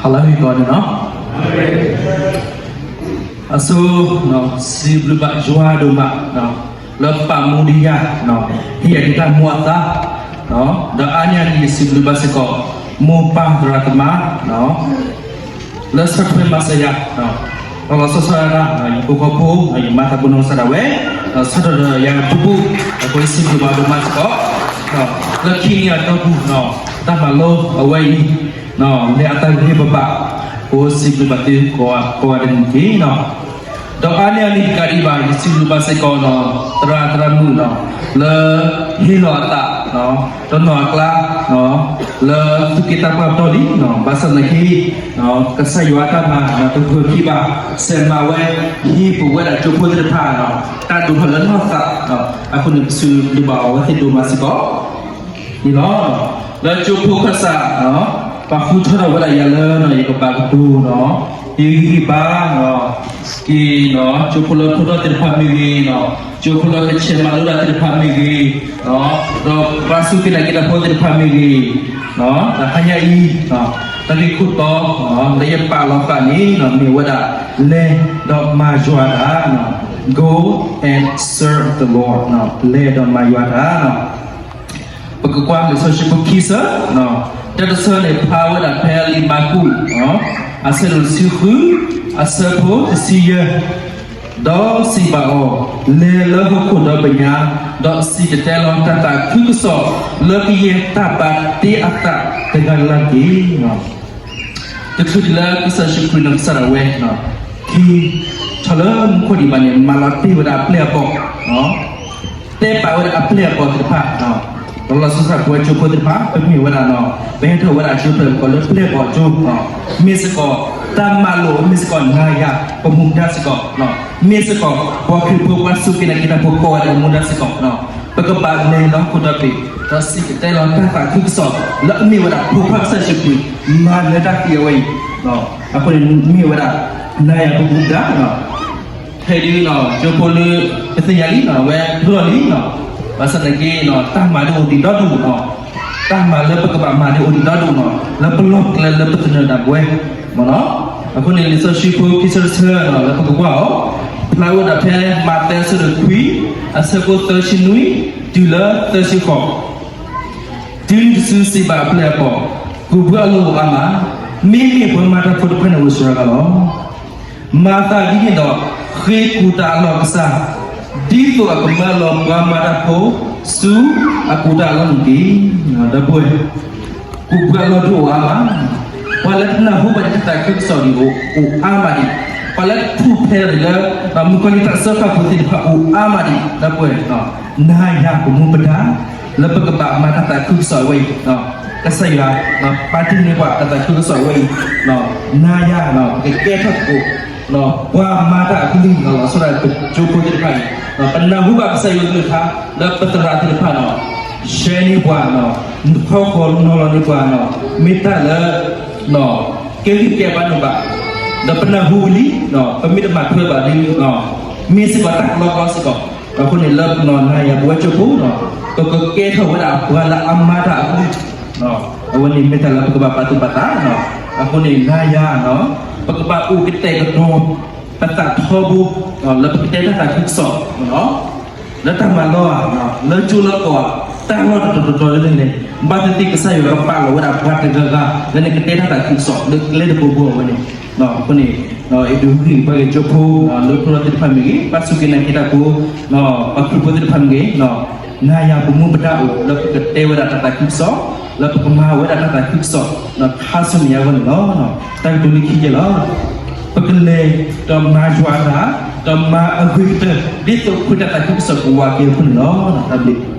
အလၢဟံၣ်ကီးန့ၣ်လီၤ. အဆိ စံးဘျုးဘၣ်ယွၤဒိၣ်မး လၢပာ်မူဒံးယၤ ဟ့ၣ်ယၤဒံးတၢ်မူအသး ဒီးအါန့ၢ်အန့ၣ် ယစံးဘျုးဘၣ်စ့ၢ်ကီး မိၢ်ပၢ်သရၣ်သမါ လၢဆီၣ်ထွဲမၤစၢၤယၤ လီၤလီၤဆီဆီဒၣ်ဒၣ် ယဖိဃီဖိ ယမါသးပူၤနီၢ်ကစၢ်ဒၣ်ဝဲ ဆီၣ်ထွဲဒီးယၤတပူၤပူၤ အဃိယစံးဘျုးဘၣ်ဒိၣ်မးစ့ၢ်ကီး လၢခံနံၣ်အတီၢ်ပူၤ တၢ်မၤလိအဝဲအံၤ လၢအတၢ်ဂ့ၢ်ပဘၣ် အဃိစံးဘျုးဘၣ်သုကိးဂၤဒဲးန့ၣ်တက့ၢ်. ဒီးအါန့ၢ်အန့ၣ်တကးဒံးဘၣ် ယစံးဘျုးဘၣ်စ့ၢ်ကီး သရၣ်သရၣ်မုၣ် လၢဟ့ၣ်လီၤအသး တနီၤအကျါ လၢသူၣ်က့သးပှၢ်ပတီၢ်လံ ဘၣ်ဆၣ်သနာ်က့ ကစၢ်ယွၤအတၢ်မၤ တဂၢၢ်ခံဘၣ် စဲးမၤဝဲ ဟ့ၣ်ပဝဲဒၣ်ကၠိဖိသ့ၣ်တဖၣ် တၢ်ဒိၣ်ထီၣ်လၢနီၢ်သး အဃိန့ၣ် ပစံးဘျုးဘၣ်အီၤဝဲသ့ၣ်ဒိၣ်မးစ့ၢ်ကီး န့ၣ်လီၤ. လၢကၠိဖိခၢၣ်စး ပာ်ဃုထၢထီၣ်ဝဲဒၣ်ယၤလၢ ယကဘၣ်ကတိၤ ဟ့ၣ်ဂံၢ်ဟ့ၣ်ဘါ က့ၤ ကၠိဖိလၢထိထီၣ်သ့ၣ်တဖၣ်မ့ၢ်ဂ့ၤ ကၠိဖိလၢကဆဲးမၤလိတၢ်သ့ၣ်တဖၣ်မ့ၢ်ဂ့ၤ ဒီးပှၤစူၢ်က့ၤနာ်က့ၤတၢ်ဖိသ့ၣ်တဖၣ်မ့ၢ်ဂ့ၤ တဟါညါအံၤ တၢ်ဂ့ၢ်ခိၣ်တီ လၢယပာ်လီၤဃာ်န့ၣ် မ့ၢ်ဝဲဒၣ် လဲၤဒီးမၤယွၤတၢ် Go and serve the Lord လဲၤဒီးမၤယွၤတၢ် ပကကွၢ်လံာ်စီဆှံဖိခံဆၢ တၢတဆၢန့ၣ် ဖျါဝဲဒၣ်ဖဲလံာ်မၢ်ကူး အဆၢဒိၣ်တဆံဃု အဆၢဖိတဆံယဲၢ် ဒီးစံးဘၣ်အီၤ, လဲၤလၢဟီၣ်ခိၣ်ဒီဘ့ၣ်ညါ, ဒီးစံၣ်တဲၤတဲလီၤတၢ်သးခုကစီၣ် လၢကယဲၢ်တၢ်ဘၣ်တ့အသးတဂၤလၢ်လၢ်တက့ၢ်. တချုးဒံးလၢကစၢ်ယ့ၣ်ၡူးခရံာ်နီၢ်ကစၢ်ဒၣ်ဝဲ ထံထီၣ်လၢမူခိၣ်ဒံးဘၣ်န့ၣ် မၤလီၤတံၢ်ဝဲဒၣ်အပျဲၢ်အဘီၣ် တဲပာ်ဝဲဒၣ်အပျဲၢ်အဘီၣ်သ့ၣ်တဖၣ်, လီၤလီၤဆီဆီပဝဲကၠိဖိသ့ၣ်တဖၣ် ပမ့ၢ်ဝဲဒၣ် ပဟဲထီၣ်ဝဲဒၣ်ကၠိဖျၢၣ်ကီးလၢပျဲၢ်အဘီၣ်ကၠိ, မ့ၢ်စ့ၢ်ကီး တၢ်မၤလိာ် မ့ၢ်စ့ၢ်ကီးနၤယၤ ပမူဒါစ့ၢ်ကီး, မ့ၢ်စ့ၢ်ကီး ပှၤခရံာ်ဖိပှၤစူၢ်က့ၤနာ်က့ၤတၢ်ဖိကိးဂၤဒဲးအမူဒါစ့ၢ်ကီး, ပကဘၣ်လဲၤလၢဟီၣ်ခိၣ်ဒီဘ့ၣ် ဒီးစံၣ်တဲၤတဲလီၤတၢ်သးခုကစီၣ် လၢအမ့ၢ်ဝဲဒၣ်ဖိခွါကစၢ်ယ့ၣ်ၡူးခရံာ် မၤလၢတၢ်သံအဝဲအံၤ, အဃိန့ၣ်မ့ၢ်ဝဲဒၣ် နၤယၤပမူဒါ ဖဲဒုး ကၠိဖိလၢ ပသ့ၣ်ညါလံ အဝဲဖျိလီၤလံ, ဘၣ်ဆၣ်သနာ်က့ တၢ်မၤဒ်အိၣ်ဒံးဒီဒူၣ်, တၢ်မၤလၢပကဘၣ်မၤဒ်အိၣ်ဒံးဒီဒူၣ်, လၢပလီၢ်ကျဲလၢပသနၢၣ်ဒၣ်ပဝဲ, အဃိန့ၣ် လံာ်စီဆှံဖိခံဆၢတဆၢ လၢပကကွၢ်အီၤ ဖျါဝဲဒၣ်ဖဲမးသဲအဆၢဒိၣ်ခွံ အဆၢဖိသၢဆံနွံ တုၤလၢသၢဆံဃိး တုၤနုၤတစုစံးဘၣ်အပျဲၢ်အဘီၣ်, ကူးဘုအလီၢ်အိၣ်အါမး, မ့မ့ၢ်ပှၤမၤတၢ်ဖိတဖၣ်န့ၣ်အိၣ်စှၤဂၤလီၤ. မၤသးဒ်န့ၣ်ဒီး ဃ့ကူးတၢ်အလီၢ်အကစၢ်, ဒ်သိးအကမၢလီၤပှၤမၤတၢ်ဖိဆူအကူးတၢ်အလီၢ်န့ၣ်တက့ၢ်. ဒီပုၢ်ဝဲၢ်, ကူးဘုအလီၢ်ဒုးအိၣ်အါမး, ပှၤလၢတနၢ်ဟူဘၣ်တၢ်သးခုကစီၣ်န့ၣ်အိၣ်အါမးဒံး, ပှၤလၢထူၣ်ဖျဲးလီၤလၢ မုၣ်ကီၤလံၢ်တၢ်စၢဃာ်ဖိသ့ၣ်တဖၣ်အိၣ်အါမးဒံး, ဒီပုၢ်ဝဲၢ်, နၤယၤပမူပဒါ လၢပကဘၣ်မၤတၢ်သးခုကစီၣ်ဝဲအံၤ, ကစၢ်ယွၤ ပာ်တ့ၢ်န့ၢ်ပှၤတၢ်သးခုကစီၣ်ဝဲအံၤ, နၤယၤ ပကကဲထီၣ်သကိး ပှၤမၤတၢ်အကလုၢ် လီၤလီၤဆီဒၣ်တၢ်ကၠိဖိသ့ၣ်တဖၣ်အံၤ, ပနၢ်ဟူဘၣ်ကစၢ်ယွၤကလုၢ်ကထါ လၢပသရၣ်သ့ၣ်တဖၣ် share န့ၢ်ပှၤ, ဖီဃီၤနီၤလီၤန့ၢ်ပှၤ, မ့ၢ်တၢ်လၢ ကဲဂံၢ်ကဲဘါန့ၢ်ဘၣ်, ဒီးပနၢ်ဟူဝံၤလံ, ပမ့ၢ်တမၤထွဲဘၣ်ဒီး မ့ၢ်စ့ၢ်ကီးတၢ်ကလီကလီစ့ၢ်ကီး, အဃိန့ၣ်လၢပနီၢ်နၤယၤပဝဲကၠိဖိ ပကကဲထီၣ်ဝဲဒၣ်ပှၤလၢအမၤတၢ်အကလုၢ်, အဝဲန့ၣ်မ့ၢ်တၢ်လၢပကဘၣ်ပာ်သူၣ်ပာ်သး, အဃိန့ၣ်နၤယၤ ပကဘၣ်အိၣ်ကတဲာ်ကတီၤ ပသးထီဘိ လၢပကတဲတၢ်သးခုကစီၣ် လၢတၢ်မၤလီၢ်ဧါ, လၢကၠိလၢကီၢ်ဧါ, တၢ်လီၢ်တတီၤတီၤလၢန့ၣ် ဘၣ်သ့ၣ်သ့ၣ်ကစၢ်ယွၤကပာ်လီၤဝဲဒၣ်ပှၤတဂၤဂၤ လၢနကတဲတၢ်သးခုကစီၣ်လၢကျဲတဘိဘိအဝဲန့ၣ်, အဃိန့ၣ် အဲၣ်ဒိးဟ့ၣ်ဂံၢ်ဘါက့ၤကၠိဖိ လၢဖျိလီၤသ့ၣ်တဖၣ်မ့ၢ်ဂ့ၤ, ပှၤစူၢ်က့ၤနာ်က့ၤတၢ်ဖိ ပှၤခရံာ်ဖိသ့ၣ်တဖၣ်မ့ၢ်ဂ့ၤ, နၤယၤပမူပဒါအိၣ် လၢပကတဲဝဲဒၣ်တၢ်သးခုကစီၣ်, လၢပကမၤဝဲဒၣ်တၢ်သးခုကစီၣ် ခါဆူမဲာ်ညါအဂီၢ်န့ၣ်လီၤ. တၢ်ကတိၤလၢခံကဲလီၤ. ပကလဲၤဒီးမၤယွၤတၢ်, ဒီးမၤအဂ့ၤကတၢၢ် ဒ်သိးခရံာ်တၢ်သးခုကစီၣ်ကဝးက့ၤအဃိန့ၣ်လီၤ. တၢ်ဘျုး